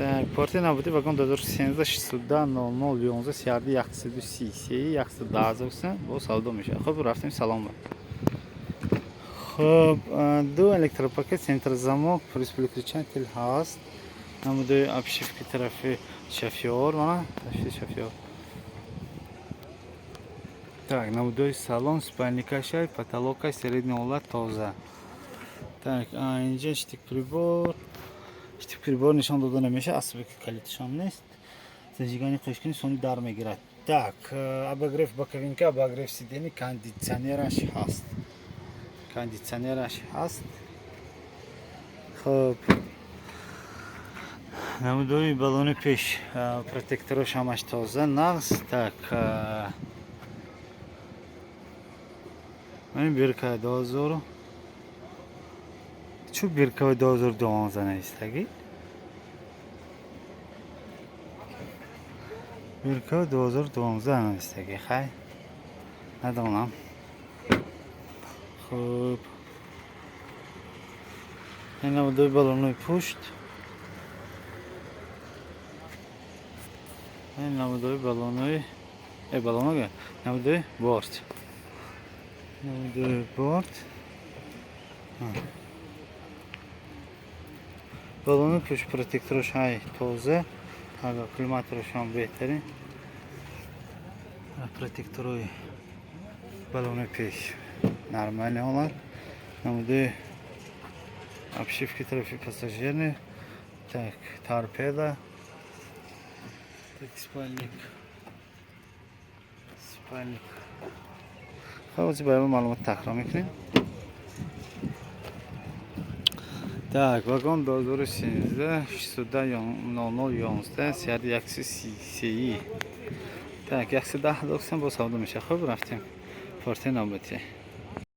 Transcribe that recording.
Так, Форте навбати вагон 2013 610 00 11 CRD 133 110 сум бо савдо мешавад. Хуб, рафтем салон ба. Хуб, ду электропакет, центр замок, плюс выключатель ҳаст. Намудои обшивки тарафи шофёр, мана тарафи шофёр. Так, намудои салон, спальникашай, потолокаш, средний ҳолат, тоза. Так, инҷа щиток прибор. Щиток прибор нишон дода намешавад, асбе ки калиташон нест. Зажигание қошкини сони дар мегирад. Так, обогрев боковинка, обогрев сидений, кондитсионераш ҳаст. Кондитсионераш ҳаст. Хуб, намудои балони пеш, протекторош ҳамаш тоза, нағз. Так, ман бирка 2000, чу бирка 2012 навистагӣ, бирка 2012 навистагӣ, хай, надонам. Хуб, ин намудои балонои пушт, ин намудои балонои балоно, намудои борт, намудои борт, балони пушт, протекторош ҳай тоза, аккумуляторашам беҳтарин, протекторои балони пеш нормальный ҳолат, намудои обшивки тарафи пассажирни. Так, торпеда. Так, спальник, спальник. Хуб, ози ба маълумот такрор мекунем. Так, вагон 2013 610 00 11 CRD 133. Так, 110 сум бо савдо мешавад. Хуб, рафтем Форте навбатӣ.